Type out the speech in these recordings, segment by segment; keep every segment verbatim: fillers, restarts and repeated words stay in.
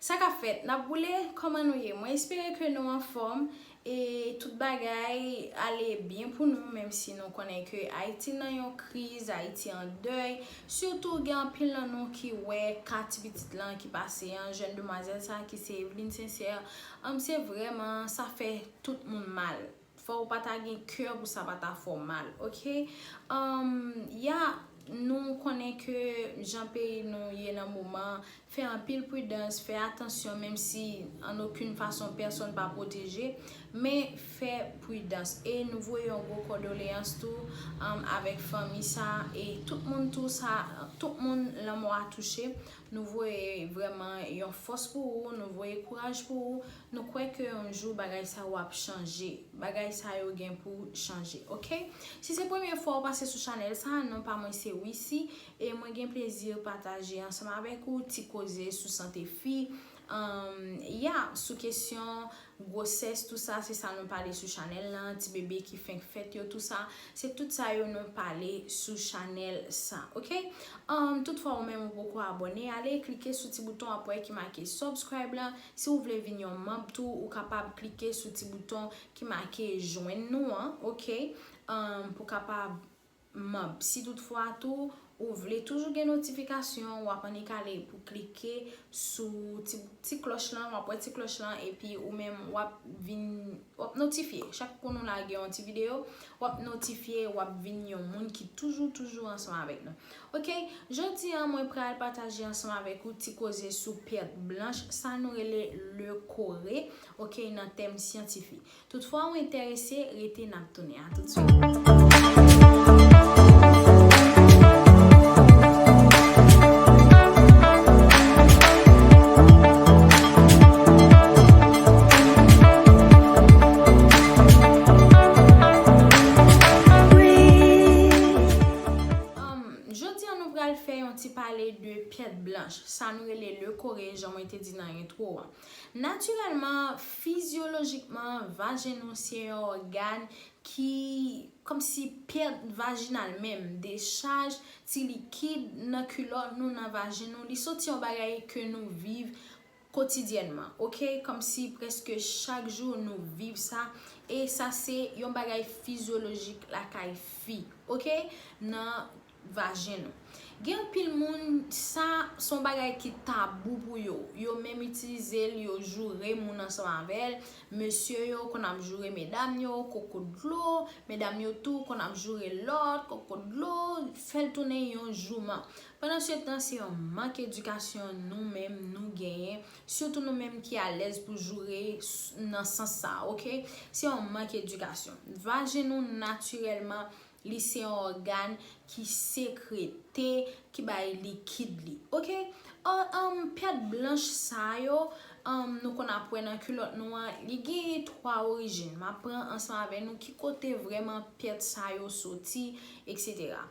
Sa k ap fèt? N ap boule? Kòman nou ye? Mwen espere ke nou anfòm e tout bagay ale byen pou nou, menm si nou konnen ke Ayiti nan yon kriz, Ayiti an dèy. Sitou gen anpil nan nou ki wè ka ti pitit lan ki pase an, jèn demwazèl sa ki se Evelyne Sincère, um, se vrèman, sa fè tout moun mal. Fò w pa ta gen kè pou sa pa ta fè w mal, oke? Um, ya, nou konnen ke jan peyi nou ye nan moman, fè anpil pridans, fè atansyon, menm si an okenn fason pèsonn pa pwoteje, men fè pridans. E nou voye yon gwo kondoleyans tou, um, avèk fanmi sa, e tout moun tou sa, tout moun lanmò a touche. Nou voye vrèman yon fòs pou ou, nou voye kouraj pou ou. Nou kwè ke yon jou bagay sa yo ap chanje. Bagay sa yo gen pou chanje, oke? Si se premye fwa ou pase sou chanèl sa, non pa mwen se Wissy, e mwen gen plezi pataje ansanm avèk ou ti koze sou sante fi, um, ya, sou kesyon gwosès, tou sa, se sa nou pale sou chanèl lan, ti bebe ki fenk fèt yo, tou sa, se tout sa yo nou pale sou chanèl sa, oke? Um, toutfwa ou menm ou poko abòne, ale klike sou ti bouton w ap wè ki make subscribe lan. Si w vle vin yon manm tou, ou kapab klike sou ti bouton ki make jwenn nou an, oke? Um, pou kapab manm. Si toutfwa tou, ou vle toujou gen notifikasyon, w ap annik ale pou klike sou ti, ti klòch lan, w ap wè ti klòch lan, epi ou menm w ap vin, w ap notifye. Chak kou nou lage yon ti videyo, w ap notifye, w ap vin yon moun ki toujou, toujou ansanm avèk nou. Oke, jodi a mwen pral pataje ansanm avèk ou ti koze sou pèt blanch, sa nou rele le kore, oke, nan tèm syantifik. Toutfwa ou enterese, rete, n ap tounen. A toutswit. Um, jodi a nou pral fè yon ti pale de pèt blanch, sa nou rele le kore, jan mwen te di nan entwo a. Natirèlman, fizyolojikman, vajen nou se yon ògàn ki, kòmsi pèt vajinal menm, dechaj ti likid nan kilòt nou, nan vajen nou, li soti yon bagay ke nou viv kotidyènman, oke? Kòmsi prèske chak jou nou viv sa, e sa se yon bagay fizyolojik lakay fi, oke? Nan vajen nou. Gen anpil moun, sa se yon bagay ki tabou pou yo. Yo menm itilize l, yo joure moun ansanm avè l. Mesye yo konn ap joure medam yo, koko dlo, medam yo tou konn ap joure lòt, koko dlo, fè l tounen yon jouman. Pandansetan, se yon mank edikasyon nou menm nou genyen, sitou nou menm ki alèz pou joure s-, nan sans sa, oke? Se yon mank edikasyon. Vajen nou natirèlman, li se yon ògàn ki sekrete, ki bay likid li. Oke? An, an, pèt blanch sa yo, an, nou konn ap wè nan kilòt nou an, li gen twa orijin. M ap pran ansanm avè nou ki kote vrèman pèt sa yo soti, etsetera.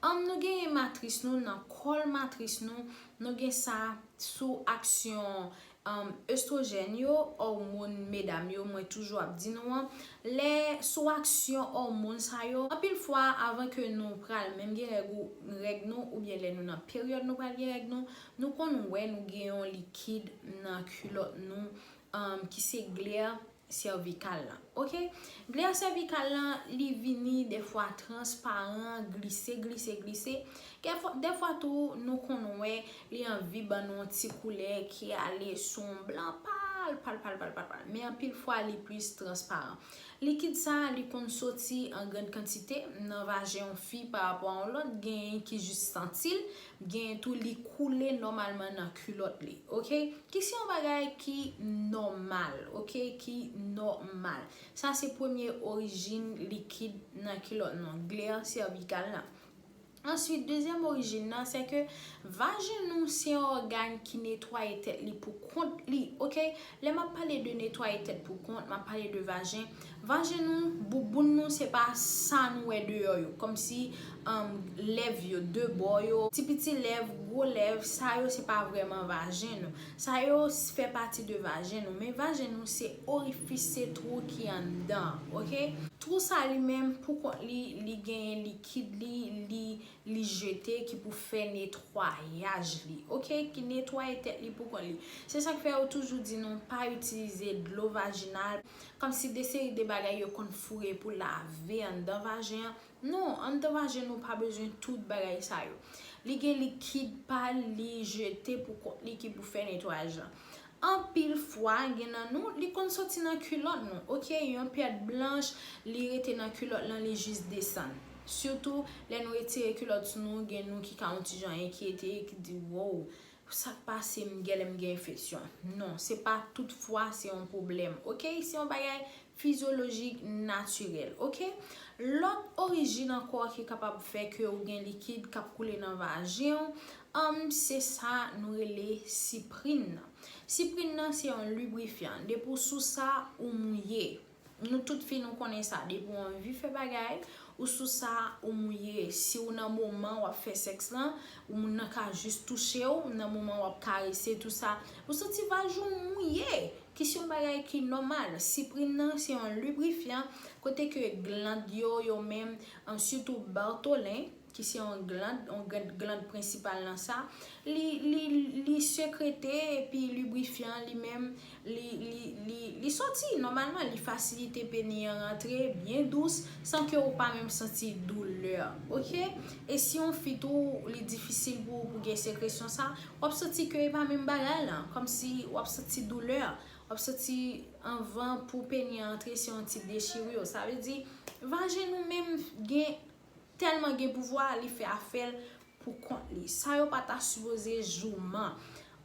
An, nou gen matris nou, nan kòl matris nou, nou gen sa sou aksyon, um, estwojèn yo, òmòn medam yo, mwen toujou ap di nou an, lè sou aksyon òmòn sa yo, anpil fwa, avan ke nou pral menm gen règ ou, règ nou, oubyen lè nou nan peryòd nou pral gen règ nou, nou konn wè nou gen yon likid nan kilòt nou, um, ki se glè sèvikal lan. Oke? Glè sèvikal lan, li vini defwa transparan, glise, glise, glise. Kèfwa-, defwa tou, nou konn wè li anvi ban nou yon ti koulè ki ale sou yon blan pal, pal, pal, pal, pal, pal. Men anpil fwa, li plis transparan. Likid sa, li konn soti an grann kantite nan vajen yon fi pa rapò a yon lòt, genyen ki jis santi l, genyen tou li koule nòmalman nan kilòt li. Oke? Ki se yon bagay ki nòmal, oke, ki nòmal. Sa se premye orijin likid nan kilòt nou, glè sèvikal lan. Answit, dezyèm orijin nan, se ke vajen nou se yon ògàn ki netwaye tèt li pou kont li, oke? Lè m ap pale de netwaye tèt pou kont, m ap pale de vajen. Vajen nou, bouboun nou, se pa sa nou wè deyò yo. Kòmsi, um, lèv yo, de bò yo, ti piti lèv, gwo lèv, sa yo se pa vrèman vajen nou. Sa yo fè pati de vajen nou, men vajen nou se orifis, se twou ki anndan, oke? Twou sa li menm, pou kont li, li genyen likid li, li, li jete ki pou fè netwayaj li, oke? Ki netwaye tèt li pou kont li. Se sa k fè yo toujou di nou pa itilize dlo vajinal, kòmsi de seri de bagay yo konn foure pou lave anndan vajen an. Non, anndan vajen nou pa bezwen tout bagay sa yo. Li gen likid pa l, li jete pou kont li ki pou fè netwayaj lan. Anpil fwa, gen nan nou, li konn soti nan kilòt nou. Oke, yon pyèt blanch, li rete nan kilòt lan, li jis desann. Sitou, lè nou retire kilòt sou nou, gen nou ki ka yon ti jan enkyete, ki di, wow, sa k pase m, genlè m gen enfeksyon. Non, se pa tout fwa se yon pwoblèm. Oke, se yon bagay fizyolojik, natirèl, oke? Lòt orijin ankò ki kapab fè ke ou gen likid k ap koule nan vajen w, um, se sa nou rele siprin nan. Siprin nan se yon librifyan. Depi w sou sa, ou mouye. Nou tout fi, nou konnen sa. Depi w anvi fè bagay, ou sou sa, ou mouye. Si w nan moman w ap fè sèks lan, ou moun nan ka jis touche w, nan moman w ap karese, tou sa, ou santi vaj ou mouye. Ki se yon bagay ki nòmal. Siprin nan se yon librifyan, kote ke gland yo, yo menm, an, sitou Bartholin, ki se yon gland, yon gland, gland prensipal nan sa, li, li, li sekrete epi librifyan li menm, li, li, li, li soti nòmalman, li fasilite peni an rantre byen dous, san ke ou pa menm santi doulè, oke? E si yon fi tou, li difisil pou, pou gen sekresyon sa, w ap santi ke e pa menm bagay lan, kòmsi w ap santi doulè, w ap santi anvan pou peni an antre se yon ti dechirure. Sa vle di, vajen nou menm gen, tèlman gen pouvwa, li fè afè l pou kont li. Sa yo pa ta sipoze jouman.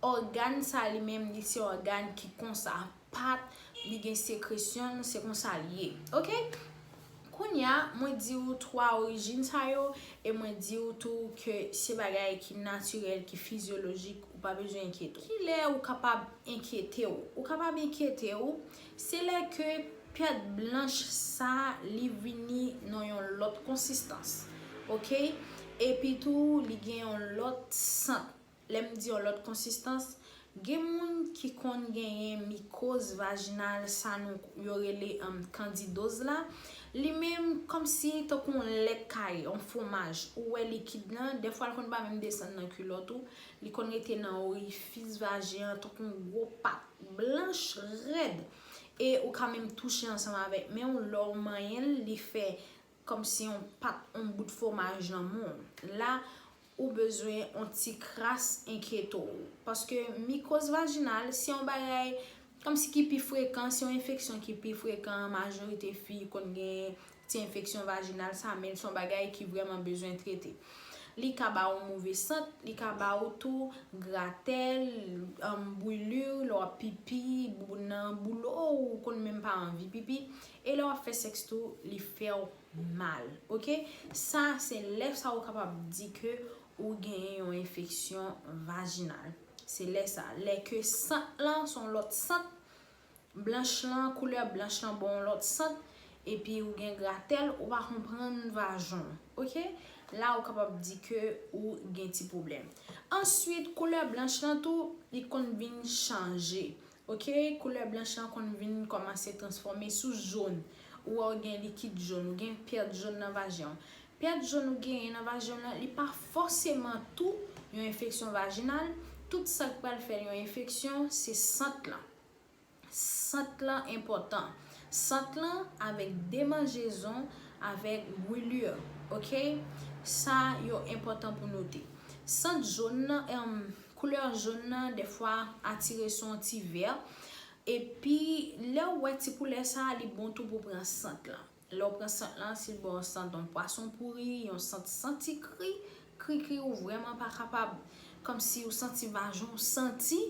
Ògàn sa li menm, li se ògàn ki konsa, pat, li gen sekresyon l, se konsa l ye. Oke? Kounye a, mwen di w twa orijin sa yo, e mwen di w tou ke se bagay ki natirèl, ki fizyolojik, ou pa bezwen enkyete w. Kilè ou kapab enkyete w? Ou kapab enkyete w, se lè ke pyèt blanch sa, li vini nan yon lòt konsistans, oke? Epi tou, li gen yon lòt sant. Lè m di yon lòt konsistans, gen moun ki konn genyen mikoz vajinal, sa nou, yo rele, um, kandidoz la. Li menm kòmsi tankou yon lèt kaye, yon fwomaj. Ou wè likid lan, dèfwa l konn pa menm desann nan kilòt ou. Li konn rete nan orifis vajen an tankou yon gwo pat blanch rèd. E ou ka menm touche ansanm avèk men w, lè w manyen l, li fè kòmsi yon pat, yon bout fwomaj nan men w. La, ou bezwen yon ti kras enkyete w. Paske mikoz vajinal, se yon bagay kòmsi ki pi frekan, se yon enfeksyon ki pi frekan, majorite fi konn gen ti enfeksyon vajinal sa, men se yon bagay ki vrèman bezwen trete. Li ka ba ou move sant, li ka ba ou tou gratèl, um, brûlure, lè w ap pipi, bouboun nan boule w, ou konn menm pa anvi pipi. E lè w ap fè sèks tou, li fè w mal, oke? Sa, se lè sa ou kapab di ke ou genyen yon enfeksyon vajinal. Se lè sa, lè ke sant lan se yon lòt sant, blanch lan, koulè blanch lan ba w yon lòt sant, epi ou gen gratèl, ou pa konprann vajan w, oke? La, ou kapab di ke ou gen ti pwoblèm. Answit, koulè blanch lan tou, li konn vin chanje, oke? Koulè blanch lan konn vin kòmanse transfòme sou jòn. Ou wè ou gen likid jòn, ou gen pyèt jòn nan vajen w. Pyèt jòn ou genyen nan vajen w lan, li pa fòseman tou yon enfeksyon vajinal. Tout sa k pral fè l yon enfeksyon, se sant lan. Sant lan enpòtan. Sant lan avèk demanjezon, avèk brûlure, oke? Sa yo enpòtan pou note. Sant jòn nan, em, koulè jòn nan, dèfwa atire sou yon ti vè. Epi, lè w wè ti koulè sa, li bon tou pou pran sant lan. Lè w pran sant lan, si l ba w sant yon pwason pouri, yon sant santi kri, kri, kri, ou vrèman pa kapab, kòmsi ou santi vajan w santi,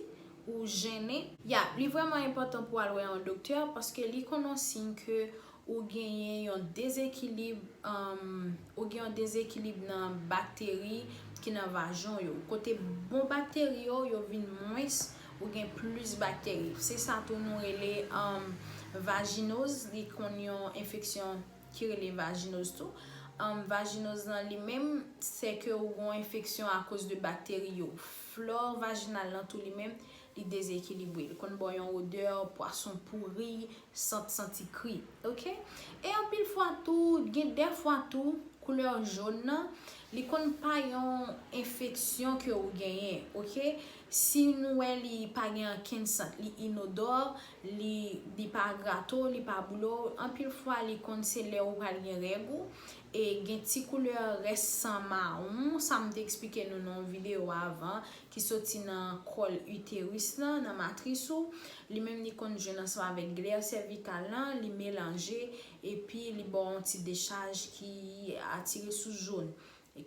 ou jennen. Ya, li vrèman enpòtan pou w al wè yon doktè, paske li konn yon siy ke ou genyen yon dezekilib, um, ou gen yon dezekilib nan bakteri ki nan vajan w yo. Kote bon bakteri yo, yo vin mwens, ou gen plis bakteri. Se sa tou nou rele, um, vajinoz, li konn yon enfeksyon ki rele vajinoz tou. um, vajinoz lan li menm, se ke ou gen yon enfeksyon akoz de bakteri yo. Flò vajinal lan tou li menm, li dezekilibre. Li konn ba w yon odè pwason pouri, sant santi kri. Oke? E anpil fwa tou, gen de fwa tou, koulè jòn nan, li konn pa yon enfeksyon ke ou genyen, oke? Si nou wè li pa gen ankenn sant, li inodò, li, li pa grate w, li pa boule w, anpil fwa li konn se lè ou pral gen règ ou. E gen ti koulè rès san mawon, sa m te eksplike nou nan yon videyo avan, ki soti nan kòl iteris lan, nan matris ou. Li menm li konn jwenn ansanm avèk glè sèvikal lan, li melanje, epi li ba w yon ti dechaj ki atire sou jòn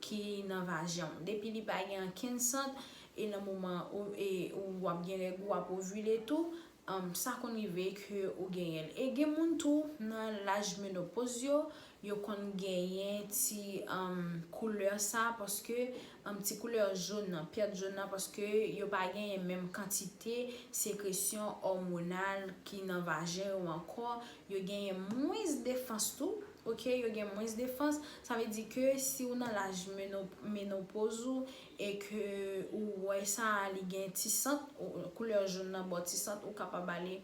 ki nan vajen w. Depi li pa gen ankenn sant, e nan moman ou, e, ou w ap gen règ ou, w ap ovile tou, um, sa konn rive ke ou genyen l. E gen moun tou, nan laj menopoz yo, yo konn genyen ti, um, koulè sa, paske, um, ti koulè jòn nan, pèt jòn nan, paske yo pa genyen menm kantite sekresyon òmonal ki nan vajen yo ankò, yo genyen mwens defans tou, oke, yo gen mwens defans. Sa vle di ke si ou nan laj meno-, menopoz ou e ke ou wè sa li gen ti sant, ou, koulè jòn nan ba w ti sant, ou kapab ale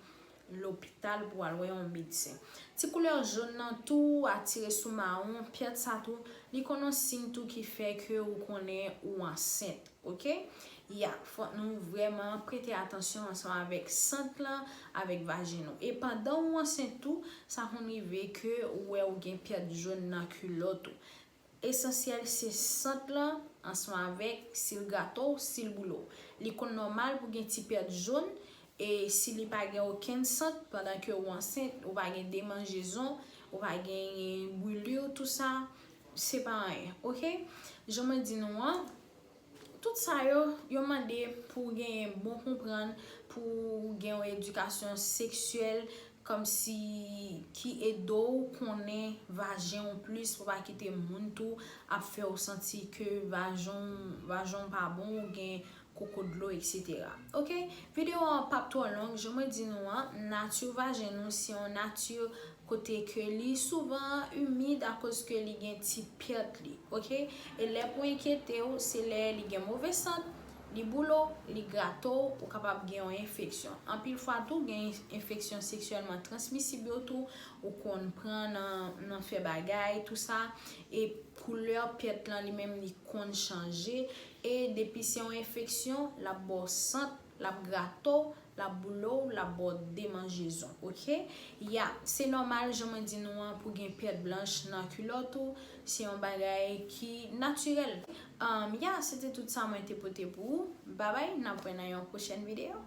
lopital pou al wè yon medsen. Ti koulè jòn nan tou atire sou mawon, pèt sa tou, li konn yon siy tou ki fè ke ou konnen ou ansent, oke? Ya, fòk nou vrèman prete atansyon ansanm avèk sant lan, avèk vajen nou. E pandan ou ansent tou, sa konn rive ke ou wè ou gen pèt jòn nan kilòt ou. Esansyèl se sant lan ansanm avèk si l grate w, si l boule w. Li konn nòmal pou gen ti pèt jòn, e si li pa gen okenn sant pandan ke ou ansent, ou pa gen demanjezon, ou pa gen brilure, tou sa, se pa anyen, oke? Jan mwen di nou an, tout sa yo, yo mande pou w genyen bon konprann, pou w gen yon edikasyon seksyèl, kòmsi ki ede w konnen vajen w plis, pou pa kite moun tou ap fè w santi ke vajen w, vajen w pa bon, ou gen koko dlo, etsetera. Oke? Videyo an p ap twò long, jan mwen di nou an, nati vajen nou se yon nati kote ke li souvan imid akoz ke li gen ti pèt li, oke? E lè pou enkyete w, se lè li gen move sant, li boule w, li grate w, ou kapab gen yon enfeksyon. Anpil fwa tou, gen enfeksyon seksyèlman transmisib yo tou, ou konn pran nan, nan fè bagay, tou sa, e koulè pèt lan li menm li konn chanje, e depi se yon enfeksyon, l ap ba w sant, l ap grate w, l ap boule w, l ap ba w demanjezon, oke? Ya, se nòmal, jan mwen di nou an, pou gen pèt blanch nan kilòt ou, se yon bagay ki natirèl. Um, ya, se te tout sa mwen te pote pou ou. Babay, n ap wè nan yon pwochèn videyo.